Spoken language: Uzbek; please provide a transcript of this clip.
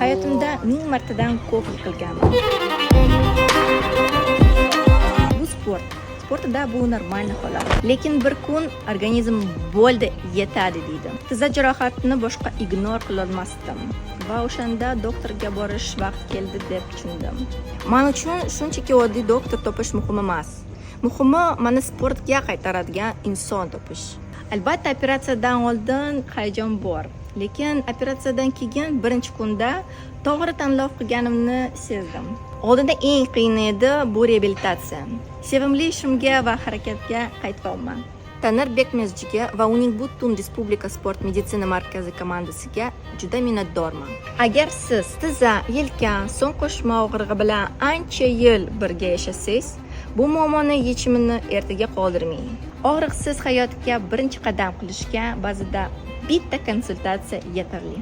Hayotimda ming martadan ko'p yiqilganman. Bu sport. Sportda bu normal holat. Lekin bir kun organizm "Bo'ldi, yetadi" deydi. Tiza jarohatini boshqa игнор qilolmasdim va o'shanda doktorga borish vaqt keldi deb tushundim. Man uchun shunchaki oddiy doktor topish muhim emas. Muhimi, mani sportga qaytaradigan inson topish. Albatta, operatsiyadan oldin hayajon bor, lekin operatsiyadan keyin birinchi kunda to'g'ri tanlov qilganimni sezdim. Oldinda eng qiyini edi, bu reabilitatsiya. Sevimli ishimga va harakatga qaytyapman. Taner Bekmezjiga va uning butun Respublika sport meditsina markazi komandasiga juda minnatdorman. Agar siz tiza, yelka, so'ng qo'shma og'rig'i bilan ancha yil birga yashasangiz, bu muammoni yechimini ertaga qoldirmang. Og'riqsiz hayotga birinchi qadam qilishga ba'zida bitta konsultatsiya yetarli.